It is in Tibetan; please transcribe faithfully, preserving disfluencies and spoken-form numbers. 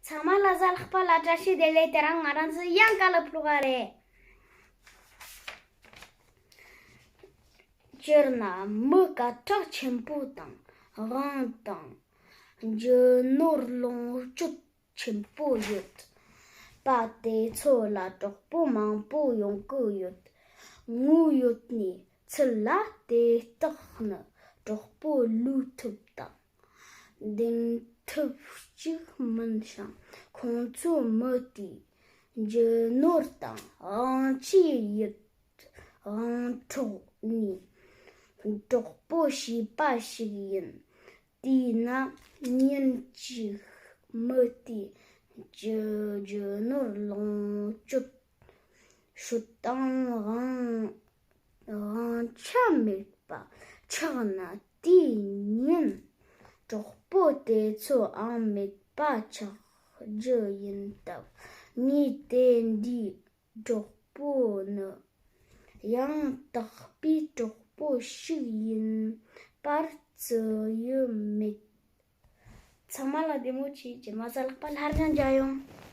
ཚང་མ་ལ་གཟའ་ལྷག་པ་ལ་བཀྲ་ཤིས་བདེ་ལེགས། དེ་རིང་ང་རང་ཚོ་ཡང་བཀའ་སློབ་ཕུལ་ག་རེད། སྤྱིར་ན་མི་སྐད་གྲགས་ཆེན་པོ་དང་དབང་དང་རྒྱུ་ནོར་ལོངས་སྤྱོད་ཆེན་པོ་ཡོད་པ་དེ་ཚོ་ལ་གྲོགས་པོ་མང་པོ་ཡོང་གི་ཡོད། དངོས་ཡོད་གནས་ཚུལ་ལ་དེ་དག་ནི་གྲོགས་པོ་བློས་ཐུབ་དང་འདེམས་ཐུབ་ཅིག་མིན་ཞིང་། ཁོང་ཚོ་མི་དེའི་རྒྱུ་ནོར་དང་དབང་ཆའི་ཡུལ་དབང་འཕྲོག་ནས་གྲོགས་པོ་བྱས་པ་ཞིག་ཡིན། དེས་ན་ཉིན་གཅིག་མི་དེའི་རྒྱུ་རྒྱུ་ནོར་ལོངས་སྤྱོད་ཤོད་དང་དབང་དབང་ཆ་མེད་པ་ཆགས་ན། དེའི་ཉིན་གྲོགས་པོ་དེ་ཚོ་ཨང་མེད་པ་ཆགས་རྒྱུ་ཡིན་སྟབས། ངས་དེ་འདྲའི་གྲོགས་པོ་ནི་ཡང་དག་པའི་གྲོགས་པོ་ཞིག་ཡིན་པར་བརྩི་ཡི་མེད། ཚང་མ་ལ་བདེ་མོ་བྱོས། རྗེས་མ་གཟའ་ལྷག་པ་སླར་ཡང་མཇལ་ཡོང་།